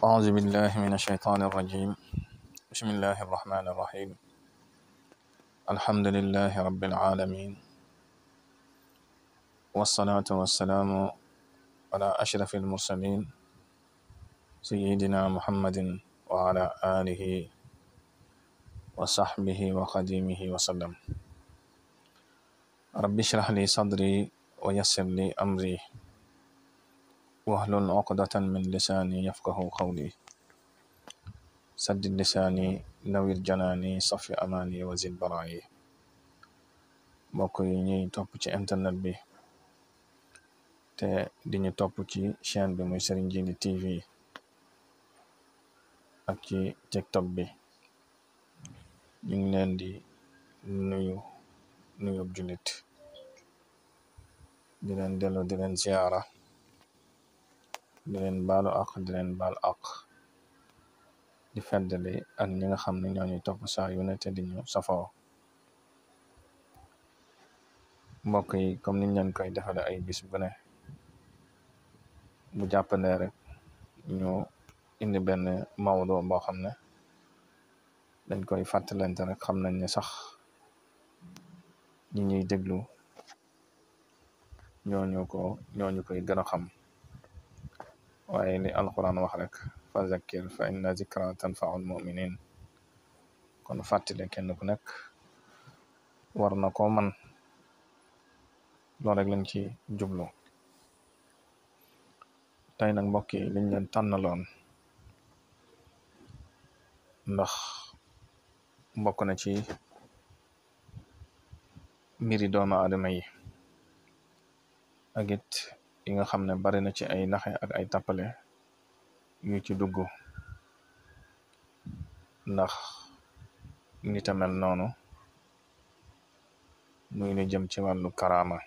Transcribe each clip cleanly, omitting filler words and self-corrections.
أعوذ بالله من الشيطان الرجيم. بسم الله الرحمن الرحيم. الحمد لله رب العالمين، والصلاة والسلام على أشرف المرسلين سيدنا محمد وعلى آله وصحبه وخديمه وسلم. رب اشرح لي صدري ويسر لي أمري واحلل عقدة من لساني يفقه قولي. سدد لساني نوّر جناني صفي أماني وزد برائي. mbokk yi ñuy topp ci internet bi te di ñu topp ci chaîne bi muy Serigne Djily TV ak ci TikTok bi, ñu ngi leen di nuyu jullit, di leen dellu di leen ziara, di leen baalu ak di leen baal ak di feddali ak ñi nga xam ne ñoo ñuy topp saa yu ne te di ñu safoo. mbokk yi comme niñ leen koy defale ay bis bu ne bu jàppandee rek ñu indi benn mawdo boo xam ne dañ koy fàttalante rek. xam nañ ne sax ñi ñuy déglu ñooñu koy gën a xam, waaye li alquran wax rek fa zakkir fa inna zikra tanfaul muminin. kon fàttale kenn ku nekk war na ko man, loolu rek lañ ci jublu. tey nag mbokk yi liñ leen tànnaloon ndax mbokk na ci mbiri doomu aadama yi ak it yi nga xam ne bari na ci ay naxe ak ay tappale yu ci dugg, ndax nit a mel noonu. muy lu jëm ci wàllu karaama.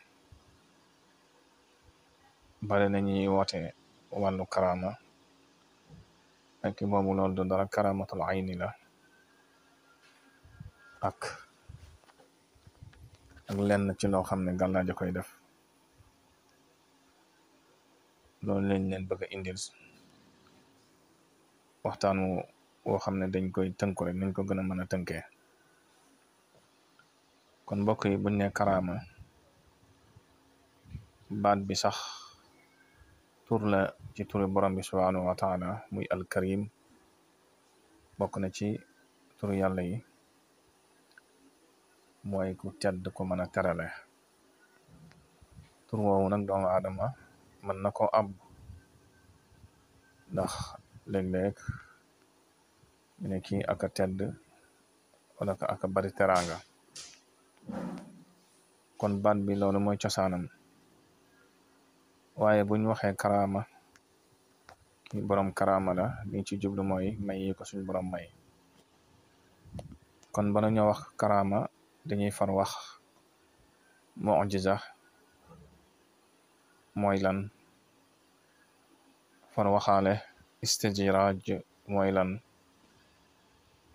bari na ñuy woote wàllu karaama ak boobu loolu du dara, karamatul ayni la ak lenn ci loo xam ne gàllaaja koy def. loolu lañ leen bëgg a indil waxtaan woo xam ne dañ koy tënku rek nañ ko gën a mën a tënkee. kon mbokk yi buñ ne karaama, baat bi sax tur la ci turi borom bi subhanahu wa taala muy alkarim, bokk na ci turu yàlla yi, mooy ku tedd ko mën a terale. tur woowu nag doomu aadama mën na ko ab, ndax léeg-léeg ñu ne kii aka tedd wala ko aka bari teraanga. kon baat bi loolu mooy cosaanam. waaye buñ waxee karaama, ki borom karaama la, liñ ci jublu mooy may yi ko suñ borom may. kon bala ñoo wax karaama dañuy far wax mu'jiza mooy lan, far waxaale istijraaj mooy lan,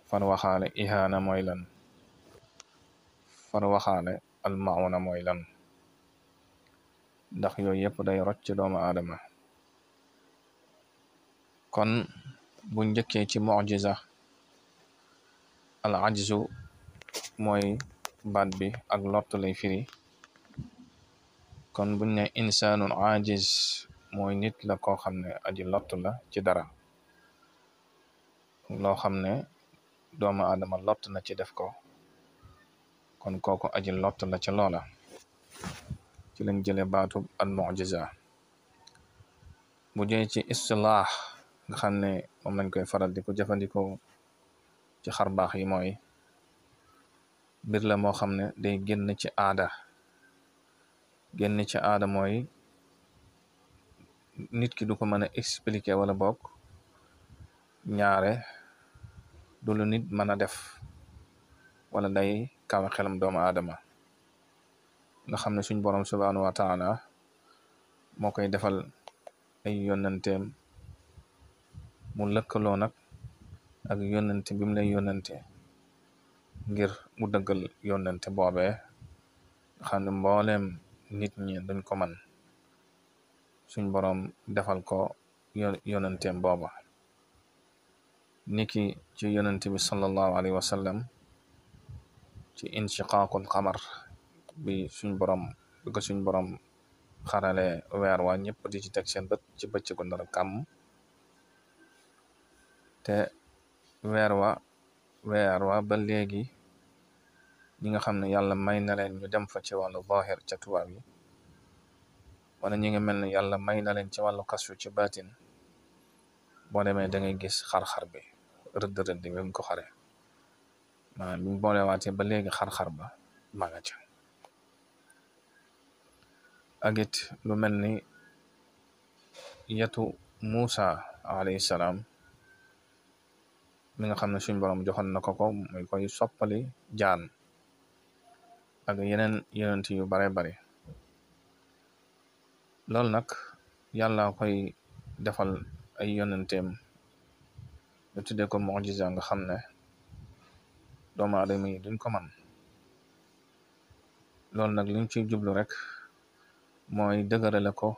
far waxaale ihaana mooy lan, far waxaale almauna mooy lan, ndax yooyu yëpp day rocc ci doomu aadama. kon bu njëkkee ci mu'jiza, al ajzu mooy baat bi ak lott lay firi. kon buñ ne insaanun ajiz mooy nit la koo xam ne aji lott la ci dara, loo xam ne doomu aadama lott na ci def ko, kon kooku aji lott la ci loola. ci lañ jële baatu al mu'jiza. bu jëlee ci istilaax nga xam ne moom lañ koy faral di ko jëfandikoo ci xarbaax yi, mooy mbir la moo xam ne day génn ci aada. génn ci aada mooy nit ki du ko mën a expliquer, wala bokk ñaare du lu nit mën a def, wala day kawe xelam doomu aadama. nga xam ne suñ borom subhanahu wa taala moo koy defal ay yónnanteem, mu lëkkaloo nag ak yónnante bi mu lay yónnante ngir mu dëggal yónnante boobee. nga xam ne mbooleem nit ñi duñ ko man, suñ borom defal ko yónnanteem booba. niki ci yonent bi sallallahu alayhi wa sallam ci inshiqaaqul qamar bi suñ borom xarale weer wa ñëpp di ci teg seen bët ci bëccëgu ndara kàmm te weer wa ba léegi ñi nga xam ne yàlla may na leen ñu dem fa ci wàllu zahir ca tubaab yi wala ñi nga mel ne yàlla may na leen ci wàllu kasfu ci baatin boo demee da ngay gis xar-xar bi rëdd bi mu ko xare maanaam bi mu boolewaatee ba léegi xar-xar ba maga ca ak it lu mel ni yetu Muusa alayhi salaam mi nga xam ne suñ borom joxoon na ko muy koy soppali jaan ak yeneen yonent yu bare bari loolu nag yàlla koy defal ay yonenteem ñu tuddee ko mujiza nga xam ne doomu aadama yi duñ ko man loolu nag liñ ciy jublu rek mooy dëgërale ko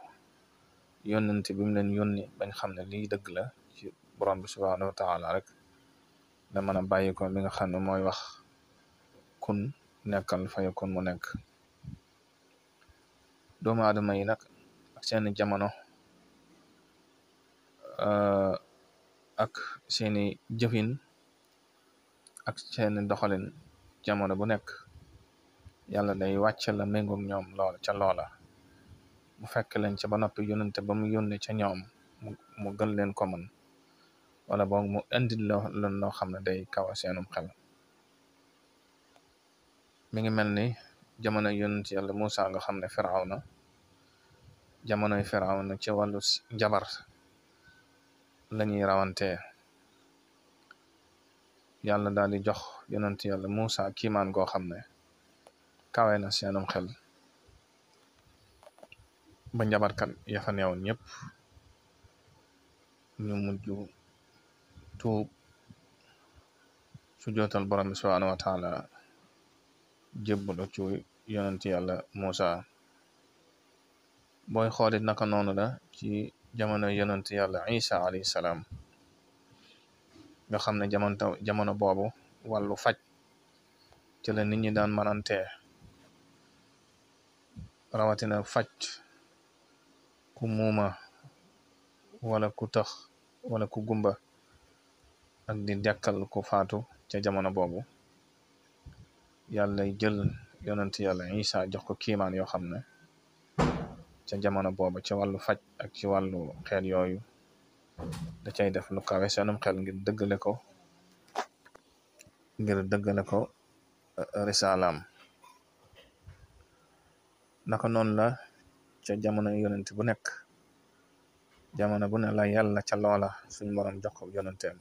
yonent bi mu leen yónni bañ xam ne lii dëgg la ci borom bi subhanahu wa taala rek da mën a bàyyi ko li nga xam ne mooy wax kun nekkal fayakun mu nekk doomu aadama yi nag ak seeni jamono ak seeni jëfin ak seeni doxalin jamono bu nekk yàlla day wàcc la méngoog ñoom loola mu fekk leen ca ba noppi yónnente ba mu yónne ca ñoom mu gën leen ko mën wala boog mu indi loo xam ne day kawa seenum xel mi ngi mel ni jamono yonent yàlla Muusa nga xam ne jamonoy Firawna ci wàllu njabar lañuy rawantee yàlla daal di jox yonent yàlla Muusa kiimaan goo xam ne kawe na seenum xel ba njabarkat ya fa neewoon ñëpp ñu mujj tuub su jootal borom bi subhanahu wa taala jébbalu ci yonent yàlla Muusa booy xoolit naka noonu la ci jamono yonent yàlla Isa alayhi salaam nga xam ne jamono boobu wàllu faj ci la nit ñi daan manantee rawatina faj ku muuma wala ku tax wala ku gumba ak di dekkal ku faatu ca jamono boobu yàlla jël yonent yàlla Isa jox ko kiimaan yoo xam ne ca jamono boobu ci wàllu faj ak ci wàllu xeet yooyu da cay def lu kawe seenum xel ngir dëggale ko risalaam naka noonu la ca jamono yonent bu nekk jamono bu ne la yàlla ca loola suñ borom jox ko yonenteem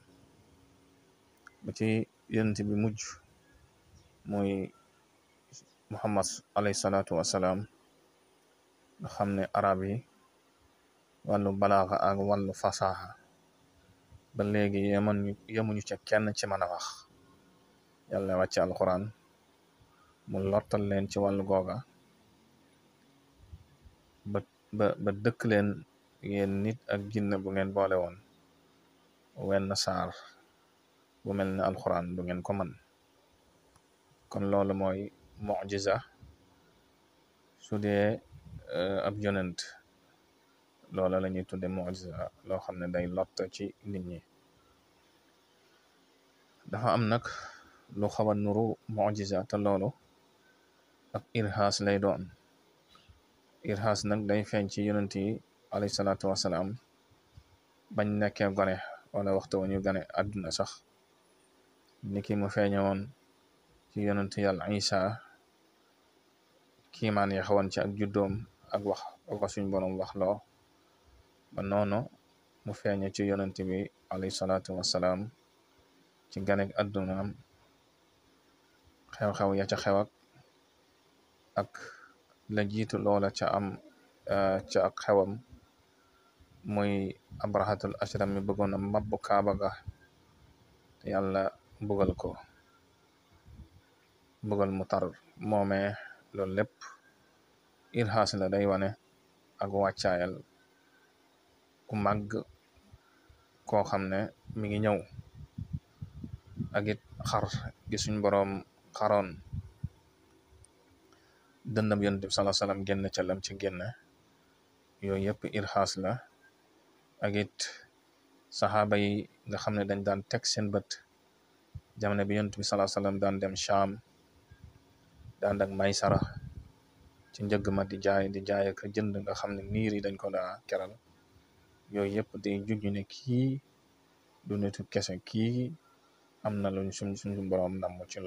ba ci yonent bi mujj muy Muhammad alayhi salaatu wasalaam nga xam ne arab yi wàllu balaaxa ak wàllu fasaxa ba léegi yemuñu ca kenn ci mën a wax yàlla wàcce alquran mu lottal leen ci wàllu googa ba dëkk leen yéen nit ak jinne bu ngeen boole woon wenn saar bu mel ne alquran du ngeen ko mën kon loolu mooy mujiza su dee ab yonent loola la ñuy tudde mujiza loo xam ne day lott ci nit ñi dafa am nag lu xaw a nuru mujiza te loolu ak irhaas lay doon irhaas nag day feeñ ci yonent yi alayhi salaatu wasalaam bañ nekkee gone wala waxtu wa ñu gane àdduna sax niki mu feeñe woon ci yonent yàlla Isa kiimaan ya xawoon ci ak juddoom ak wax ko suñ borom wax loo ba noonu mu feeñe ci yonent bi alayhi salaatu wasalaam ci ganek àddunaam xew-xew ya ca xew ak la jiitu loola ca ak xewam muy abrahatul ashram mi bëggoon a mabbu kaaba ga te yàlla mbugal mu tar moomee loolu lépp irhaas la day wane ak wàccaayal ku màgg koo xam ne mi ngi ñëw ak it xar gi suñ boroom xaroon dëndam yonent bi sallallahu alayhi wasallam génn ca lam ci génn yooyu yëpp irxaas la ak it saxaaba yi nga xam ne dañ daan teg seen bët jamono bi yonent bi sallallahu alayhi wasallam daan dem Sham daan ak Maysara ci njëgg ma di jaay ak jënd nga xam ne niir yi dañ ko daa keral yooyu yëpp day jujju ne kii du nitu kese kii am na luñ suñu boroom namm ci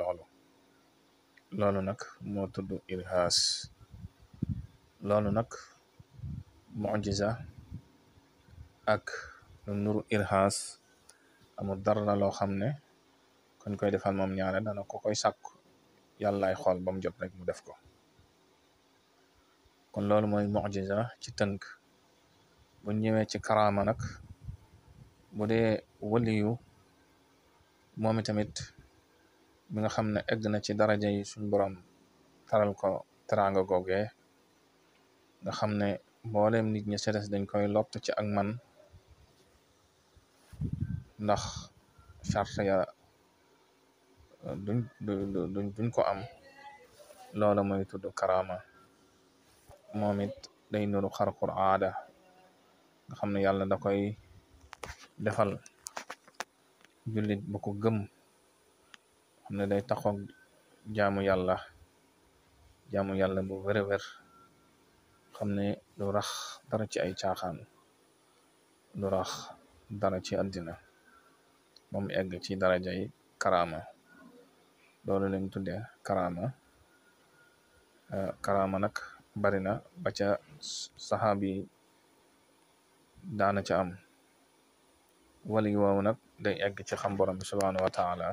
loolu nag moo tudd irhaas loolu nag mujiza ak lu nuru irhaas amul dara loo xam ne koñ koy defal moom ñaare dana ko koy sàkku yàllaay xool ba mu jot rek mu def ko kon loolu mooy mujiza ci tënk bu ñëwee ci karaama nag bu dee waliyu moom tamit bi nga xam ne egg na ci daraja yi suñ boroom taral ko teraanga googee nga xam ne mbooleem nit ñi sedes dañ koy lott ci ak man ndax charte ya duñ ko am loola mooy tudd karaama moom it day nuru xarqur aada nga xam ne yàlla da koy defal jullit bu ko gëm xam ne day taxoog jaamu yàlla bu wér xam ne du rax dara ci ay caaxaan du rax dara ci àddina moom egg ci darajay karaama loolu lañ tudde karaama nag bari na ba ca saxaabi daana ca am wali woowu nag day egg ci xam borom bi subhanahu wa taala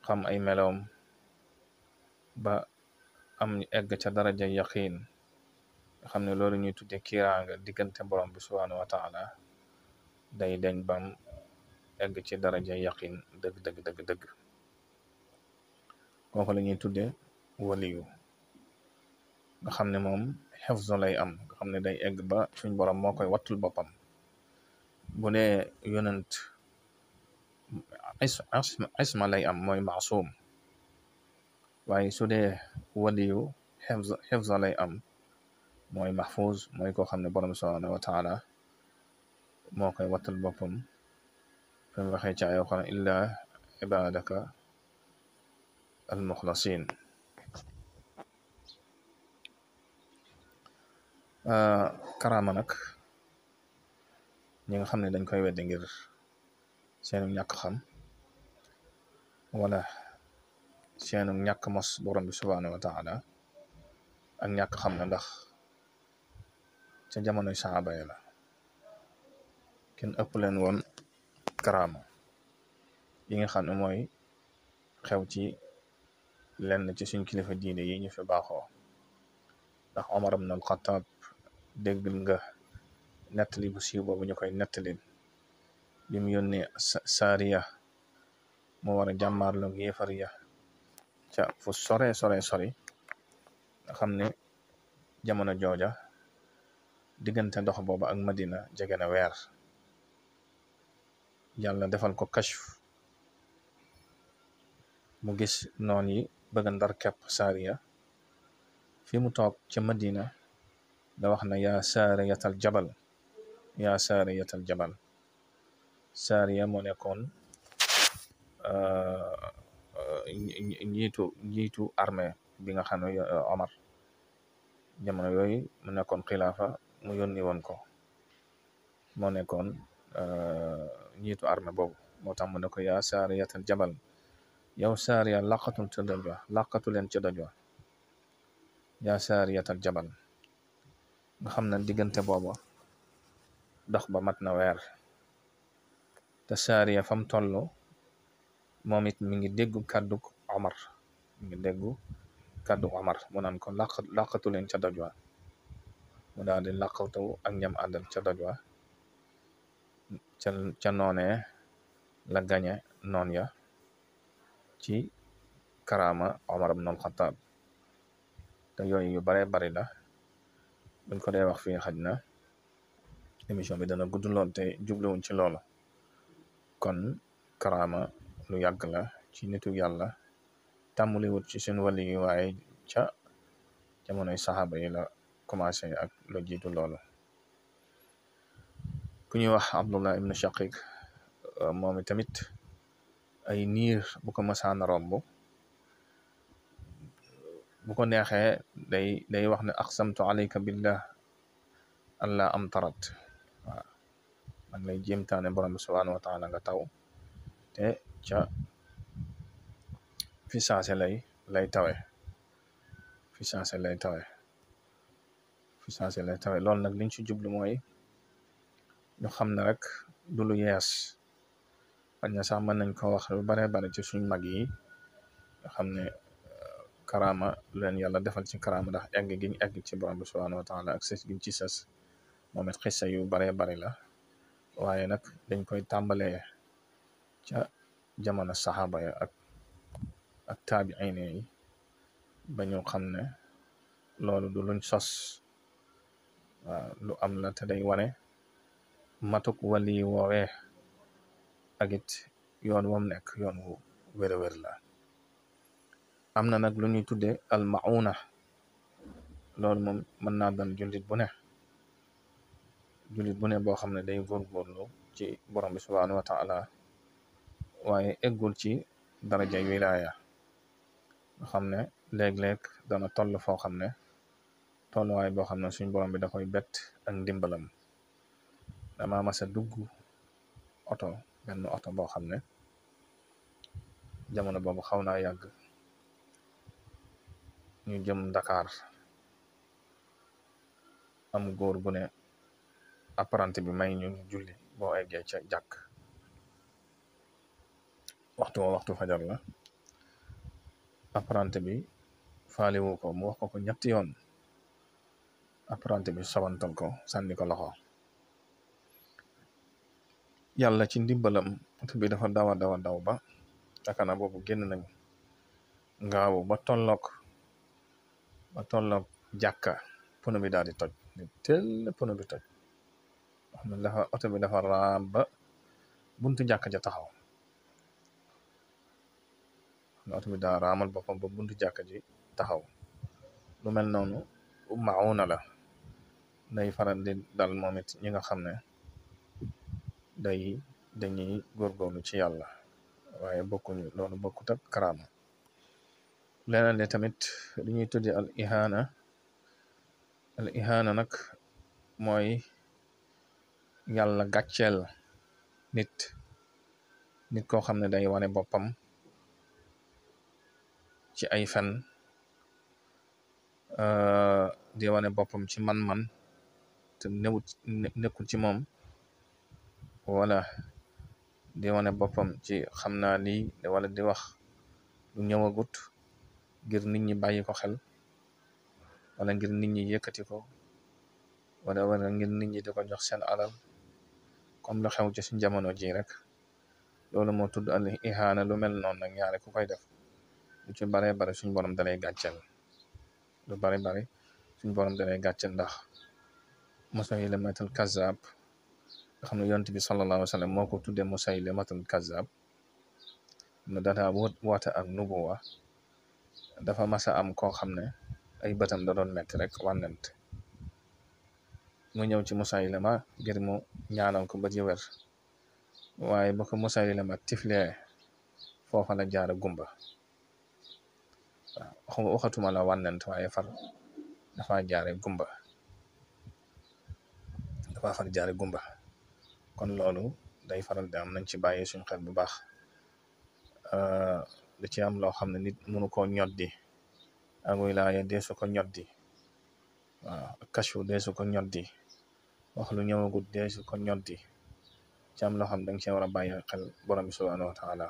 xam ay meloom ba am egg ca daraja yaqiin nga xam ne loolu ñuy tudde kiiraanga diggante borom bi subhanahu wa taala day deñ bam egg ci daraja yaqiin dëgg kooku la ñuy tudde waliyu nga xam ne moom xefzo lay am nga xam ne day egg ba suñ borom moo koy wattul boppam bu dee yonent isma lay am mooy maasum waaye su dee waliyu xefzo lay am mooy mahfuz mooy koo xam ne borom subhanahu wa taala moo koy wattul boppam fi mu waxee ci ay waxam illa ibadaka al muxlasin karaama nag ñi nga xam ne dañ koy weddi ngir seenu ñàkk xam wala seenu ñàkk mos borom bi subhanahu wa taala ak ñàkk xam na ndax ca jamonoy saxaaba yi la kenn ëpp leen woon karaama yi nga xam ne mooy xew ci lenn ci suñ kilifa diine yi ñu fi baaxoo ndax Omar ibn al-Khattab dégg nga nettali bu siiw boobu ñu koy nettalil bi mu yónnee Saariya moo war a jàmmaarloog yéefar ya ca fu sore nga xam ne jamono jooja diggante ndox boobu ak Madina jege na weer yàlla defal ko kashf mu gis noon yi bëgg ndar kepp Saariya fi mu toog ca Madina da wax na yaa saariyatal jabal Saariya moo nekkoon njiitu armée bi nga xam ne Omar jamono yooyu mu nekkoon xilaafa mu yónni woon ko moo nekkoon njiitu armée boobu moo tax mu ne ko yaa saariyatal jabal yow Saariya laqatul ca doj wa laqatu leen ca doj wa yaa saariyatal jabal nga xam ne diggante booba dox ba mat na weer te Saariya fam tollu moom it mi ngi déggu kàddu Omar mu naan ko laqatu leen ca doj wa mu daal di laqatu ak ñam àndal ca doj wa ca noonee la gañe noon ya ci karaama Omar ibn al-Khattab te yooyu yu bare bari la buñ ko dee wax fii xaj na émission bi dana gudd lool te jubluwuñ ci loolu kon karaama lu yàgg la ci nitu yàlla tàmmuliwut ci seen wali yi waaye ca jamonoy saxaaba yi la commencé ak lu jiitu loolu. ku ñuy wax Abdullah ibn Shaqiq moom tamit ay niir bu ko masaana romb bu ko neexee day wax ne aqsamtu alayka billah allah am tarat waaw man lay jéemtaane borom bi subhanahu wa taala nga taw te ca fi saase lay tawe fi saase lay tawe fi saase lay tawe loolu nag liñ ci jublu mooy ñu xam ne rek du lu yees xañ na sax mën nañ ko wax lu bare bare ci suñ mag yi nga xam ne karaama lu leen yàlla defal ci karaama ndax egg giñ egg ci borom bi subhanahu wa taala ak sës giñ ci sës moom it xissa yu bare bari la waaye nag dañ koy tàmbalee ca jamono saxaaba ya ak taabiin yi ba ñu xam ne loolu du luñ sos waaw lu am la te day wane matuk wali woowee ak it yoon wam nekk yoon wu wér-wér la. am na nag lu ñuy tudde al mauna loolu moom mën naa doon jullit bu ne boo xam ne day góorgóorlu ci borom bi subhanahu wa taala waaye eggul ci daraja wilaya nga xam ne léeg-léeg dana toll foo xam ne tolluwaay boo xam ne suñ borom bi da koy bett ak ndimbalam. dama masa dugg benn oto boo xam ne jamono boobu xaw naa yàgg ñu jëm Dakar am góor gu ne apprenti bi may ñu julli boo eggee ca jàkk waxtu fajar la apprenti bi faaliwu ko mu wax ko ñetti yoon apprenti bi sabantal ko sànni ko loxo yàlla ci ndimbalam oto bi dafa daw ba yakana boobu génn nañ ngaawu ba tollook jàkka pono bi daal di toj ne teel pono bi toj wax na dafa oto bi dafa raam ba buntu jàkka ja taxaw oto bi daa raamal boppam ba buntu jàkka ji taxaw lu mel noonu mauna la day faral di dal moom it ñi nga xam ne dañuy góorgóorlu ci yàlla waaye bokkuñu loolu bokkut ak karaama. leneen li tamit li ñuy tuddi al ihaana nag mooy yàlla gàcceel nit koo xam ne day wane boppam ci ay fen di wane boppam ci man-man te nekkul ci moom wala di wane boppam ci xam naa lii wala di wax lu ñëwagut ngir nit ñi bàyyi ko xel wala ngir nit ñi yëkkati ko wala ngir nit ñi di ko jox seen alal comme lu xew ci suñ jamono ji rek loolu moo tudd al ihaana lu mel noonu nag ñaare ku koy def lu ci bare bare suñ borom dalay gàccel lu bare bare suñ borom dalay gàccel ndax Musaylamatul Kazzab nga xam ne yonent bi sallallahu alayhi wa sallam moo ko tuddee Musaylamatul Kazzab ne data woote ak nubuwa dafa masa am koo xam ne ay bëtam da doon metti rek wànnent mu ñëw ci Musaylama ngir mu ñaanal ko ba ji wér waaye ba ko Musaylama tiflee foofa la jaara gumba waaw waxatuma la wànnent waaye dafa jaare gumba kon loolu day faral di am nañ ci bàyyi suñ xel bu baax da ci am loo xam ne nit mënu koo ñoddi ak wilaaya deesu ko ñoddi waaw kashu deesu ko ñoddi wax lu ñëwagut deesu ko ñoddi ci am loo xam ne danga cee war a bàyyi xel borom bi subhanahu wa taala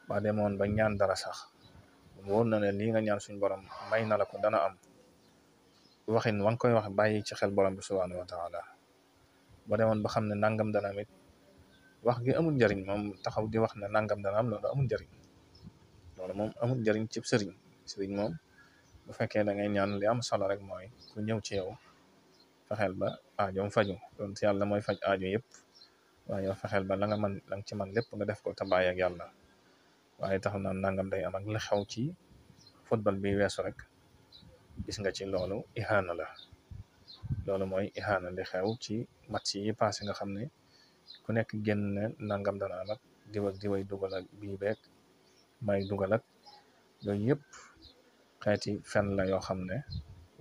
ba demoon ba ñaan dara sax wóor na ne lii nga ñaan suñ borom may na la ko dana am waxin wa nga koy wax bàyyi ci xel borom bi subhanahu wa taala ba demoon ba xam ne nangam dana am it wax gi amul njariñ moom taxaw di wax ne nangam dana am loolu amul njariñ loolu moom amul njariñ ci sëriñ moom bu fekkee da ngay ñaan li am solo rek mooy ku ñëw ci yow fexeel ba aajoom faju doon yàlla mooy faj aajo yëpp waaye yow fexeel ba la nga ci man lépp nga def ko te bàyyi ak yàlla waaye tax na nangam day am ak la xew ci football bi weesu rek gis nga ci loolu ihaana la. loolu mooy ihaana li xew ci match yi passé nga xam ne ku nekk génn ne nangam dana am ak diway dugal ak bii beeg may dugal ak yooyu yëpp xeeti fen la yoo xam ne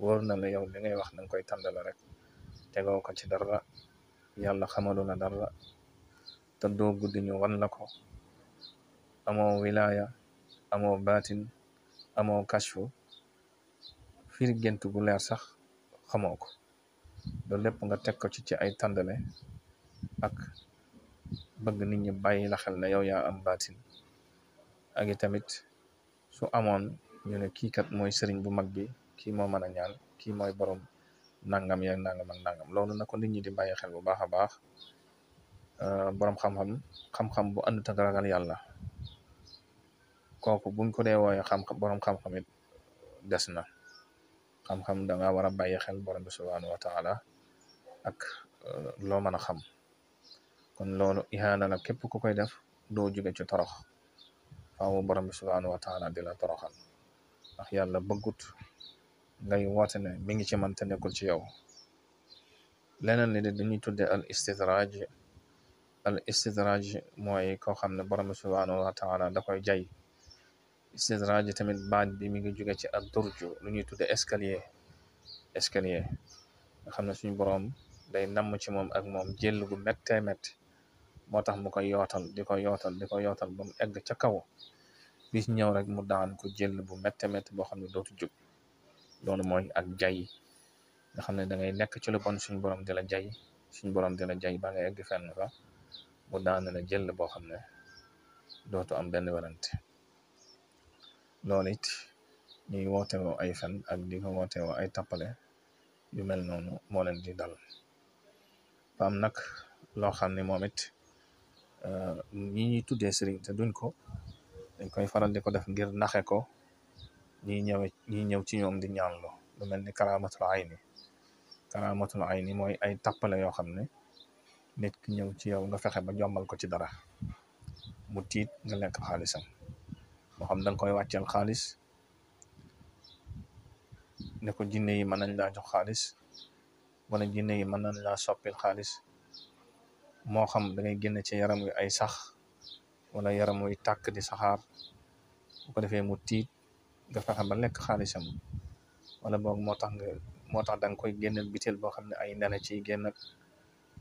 wóor na la yow li ngay wax danga koy tàndala rek tegoo ko ci dara, yàlla xamalu la dara te doo guddi ñu wan la ko, amoo wilaya, amoo baatin, amoo kashfu, firi gént gu leer sax xamoo ko. loolu lépp nga teg ko ci ay tàndale ak bëgg nit ñi bàyyi la xel ne yow yaa am baatin. ak i tamit su amoon ñu ne kii kat mooy sëriñ bu mag bi, kii moo mën a ñaan, kii mooy borom nangam yeeg nangam ak nangam. loolu na ko nit ñi di bàyyi xel bu baax a baax. borom xam-xam bu àndut ak ragal yàlla kooku buñ ko dee wooye borom xam-xam it des na. xam-xam da nga war a bàyyi xel borom bi subhanahu wa taala ak loo mën a xam. kon loolu ihaana la, képp ku koy def doo jóge ci torox, faaw borom bi subhanahu wa taala di la toroxal, ndax yàlla bëggut ngay woote ne mi ngi ci man te nekkul ci yow. leneen li dañuy tudde al istidraaj mooy koo xam ne borom bi subhanahu wa taala da koy jay. istidraaj tamit baat bi mi ngi jóge ci ad durju, lu ñuy tudde escalier nga xam ne suñu borom day namm ci moom ak moom jël gu méttee métti, moo tax mu koy yootal di ko yootal ba mu egg ca kaw, bis ñëw rek mu daan ko jël bu méttee métti boo xam ne dootu jóg. loolu mooy ak jay nga xam ne da ngay nekk ci lu bon suñu borom di la jay ba nga egg fenn fa mu daan la jël boo xam ne dootu am benn werante. loolu it ñuy wootewoo ay fen ak di ko wootewoo ay tappale yu mel noonu moo leen di dal. ba am nag loo xam ne moom it ñi ñuy tuddee sëriñ te duñ ko, dañ koy faral di ko def ngir naxe ko ñi ñëw ci ñoom di ñaanlo. lu mel ni karamatul ayni mooy ay tappale yoo xam ne nit ki ñëw ci yow nga fexe ba jombal ko ci dara mu tiit nga lekk xaalisam, moo xam danga koy wàcceel xaalis ne ko jinne yi mën nañ laa jox xaalis, wala jinne yi mën nañ laa soppil xaalis, moo xam da ngay génn ci yaram wi ay sax wala yaram wi tàkk di saxaar, bu ko defee mu tiit nga fexe ba lekk xaalisam. wala boog moo tax da nga koy génneel biteel boo xam ne ay nene ci génn ak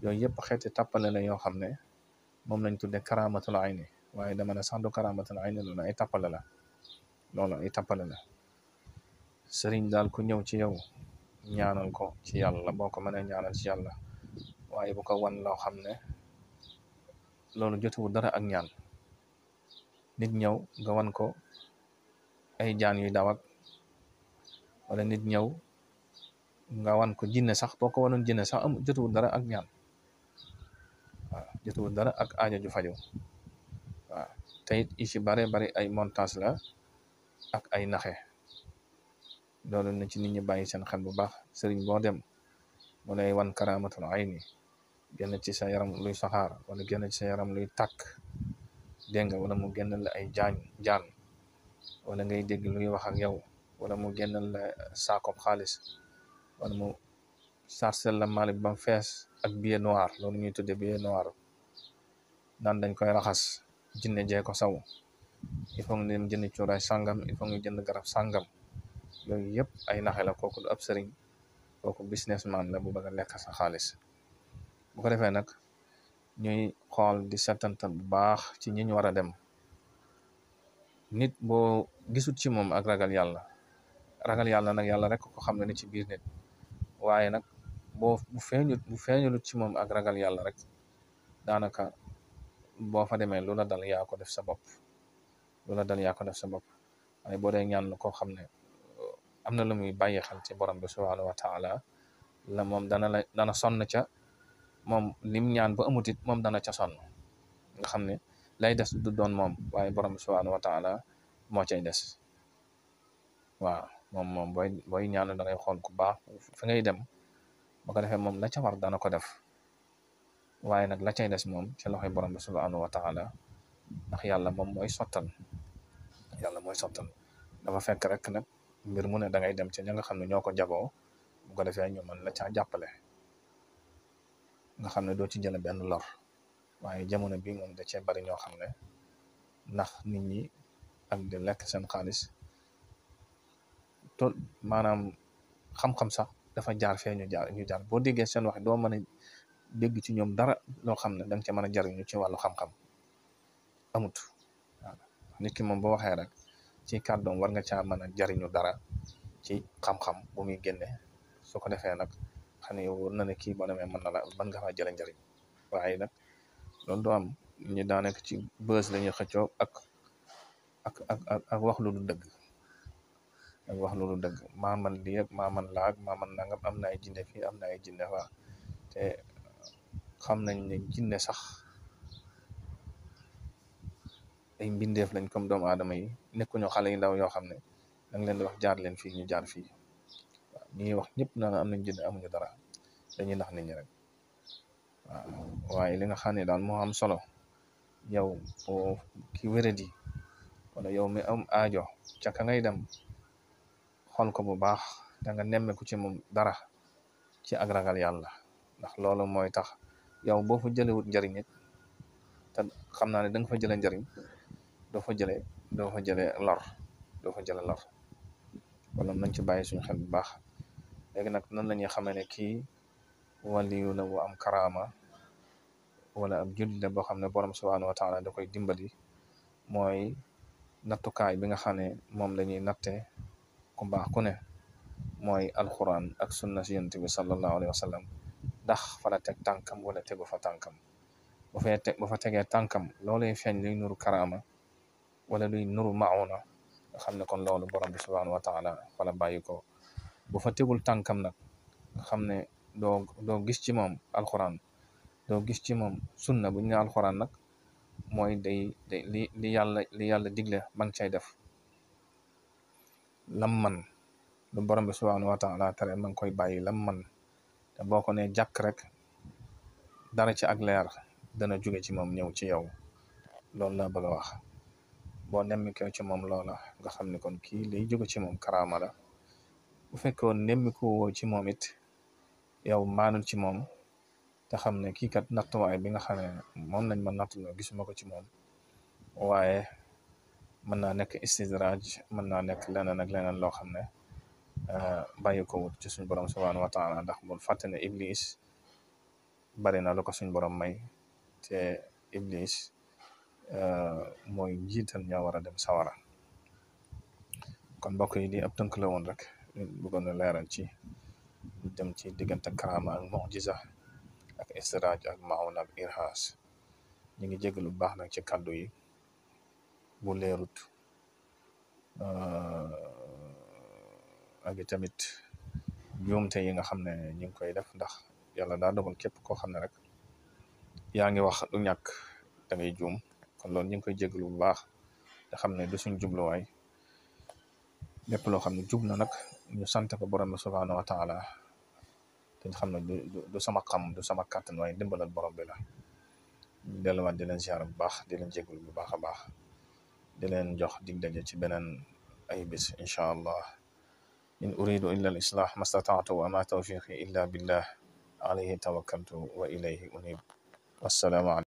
yooyu yëpp xeeti tàppale la yoo xam ne moom lañ tudde karamatul ayni, waaye dama ne sax du karamatul ayni, loolu ay tappale la. sëriñ daal ku ñëw ci yow ñaanal ko ci yàlla boo ko mënee ñaanal ci yàlla, waaye bu ko wan loo xam ne loolu jotuwu dara ak ñaan. nit ñëw nga wan ko ay jaan yuy dawak, wala nit ñëw nga wan ko jinne sax, boo ko wanoon jinne sax jotuwu dara ak ñaan. waaw jotuwu dara ak aajo ju faju. waaw te it ci bare ay montage la ak ay naxe. loolu na ci nit ñi bàyyi seen xel bu baax. sëriñ boo dem mu lay wan karamatul ayni, génn ci sa yaram luy saxaar, wala génn ci sa yaram luy tàkk, dégg nga, wala mu génnal la ay jaan, wala ngay dégg luy wax ak yow, wala mu génnal la saakob xaalis, wala mu sarsel la malik bam fees ak billet noir. loolu ñuy tudde billet noir, naan dañ koy raxas, jinne jee ko saw, il faut nga dem jënd cuuraay sàngam, il faut nga jënd garab sàngam. yooyu yëpp ay naxe la. kooku du ab sëriñ, kooku businessman la bu bëgg a lekk sa xaalis. bu ko defee nag ñuy xool di setantal bu baax ci ñi ñu war a dem. nit boo gisut ci moom ak ragal yàlla nag yàlla rek ko xam ne ni ci biir nit, waaye nag bu feeñulut ci moom ak ragal yàlla rek, daanaka boo fa demee lu la dal yaa ko def sa bopp. waaye boo dee ñaan la koo xam ne am na lu muy bàyyi xel ci borom bi subhanahu wa taala la, moom dana sonn ca moom lim ñaan ba amut it moom dana ca sonn, nga xam ne lay des du doon moom, waaye borom bi subhanahu wa taala moo cay des. waaw moom booy ñaan da ngay xool ku baax fi ngay dem, ba ko defee moom la ca war dana ko def, waaye nag la cay des moom ci loxoy borom bi subhanahu wa taala, ndax yàlla moom mooy sottal. yàlla mooy sottal. dafa fekk rek nag mbir mu ne da ngay dem ci ña nga xam ne ñoo ko jagoo bu ko defee ñu mën la caa jàppale nga xam ne doo ci jële benn lor. waaye jamono bi moom da cee bari ñoo xam ne ndax nit ñi ak di lekk seen xaalis to maanaam xam-xam sax dafa jaar fee ñu jaar boo déggee seen wax doo mën a dégg ci ñoom dara loo xam ne danga ca mën a jariñu ci wàllu xam-xam amut. waaw nit ki moom boo waxee rek ci kàddoom war nga caa mën a jariñu dara ci xam-xam bu muy génne su ko defee nag xam ne yow war na ne kii boo demee mën na la mën nga faa jële njariñ. waaye nag loolu du am ñu daanaka ci bës lañuy xëccoo ak wax lu du dëgg ak wax lu du dëgg maa man lii ak maa man laa ak maa man nangam am na ay jinne fii am na ay jinne faa te xam nañ ne jinne sax ay mbindeef lañ comme doomu aadama yi nekkuñu xale yu ndaw yoo xam ne danga leen di wax jaar leen fii ñu jaar fii waaw ñi wax ñëpp na am nañ jinne amuñu dara dañuy nax nit ñi rek. waaw waaye li nga xam ne daal moo am solo yow boo ki wéradi wala yow mi am aajo ca ka ngay dem xool ko bu baax da nga nemmeeku ci moom dara ci ak ragal yàlla ndax loolu mooy tax yow boo fa jëlewut njariñ it te xam naa ne da nga fa jële njariñ doo fa jële lor wala nañ ci bàyyi suñu xel bu baax. léegi nag nan la ñuy xamee ne kii waliyu la bu am karaama wala ab jullit la boo xam ne borom subhanahu wa taala da koy dimbali mooy nattukaay bi nga xam ne moom la ñuy natte ku baax ku ne mooy alquran ak sunna si yonent bi sallallahu alayhi wa sallam ndax fa la teg tànkam wala tegu fa tànkam bu fa tegee tànkam loolay feeñ luy nuru karaama wala luy nuru mauna nga xam ne kon loolu borom bi subhanahu wa taala fa la bàyyi ko. bu fa tegul tànkam nag nga xam ne doo gis ci moom alquran doo gis ci moom sunna bu ñu ne alquran nag mooy day li yàlla digle man cay def lam man lu borom bi subhanahu wa taala tere ma ngi koy bàyyi lam man te boo ko ne jàkk rek dara ci ak leer dana jóge ci moom ñëw ci yow. loolu la bëgg a wax boo nemmikoo ci moom loola nga xam ne kon kii liy jóge ci moom karaama la. bu fekkoon nemmiku woo ci moom it yow maanul ci moom te xam ne kii kat nattuwaay bi nga xam ne moom lañ ma nattuloo gisuma ko ci moom waaye mën naa nekk istidraaj mën naa nekk leneen ak leneen loo xam ne bàyyi ko wut ci suñ borom subhanahu wa taala ndax bul fàtte ne iblis bari na lu ko suñ borom may te iblis mooy jiital ñoo war a dem sawara. kon mbokk yi di ab tënk la woon rek bëggoon a leeral ci dem ci diggante karaama ak mujiza ak istiraaj ak maawun ak irhaas. ñu ngi jégalu bu baax nag ci kàddu yi bu leerut ak tamit juumte yi nga xam ne ñu ngi koy def ndax yàlla daa dogal képp koo xam ne rek yaa ngi wax du ñàkk da ngay juum kon loolu ñu ngi koy jégalu bu baax te xam ne du suñ jubluwaay lépp loo xam ne jub na nag ñu sant ko borom bi subhanahu wa taala te xam ne du sama xam du sama kàttan waaye dimbalal borom bi la. ñu delluwaat di leen ziar bu baax di leen jégalu bu baax a baax di leen jox dig daje ci beneen ay bis incha allah. in uridu illa al islah mastataatu wa ma tawfiqi illa billah alayhi tawakkaltu wa ilayhi unib. wassalaamu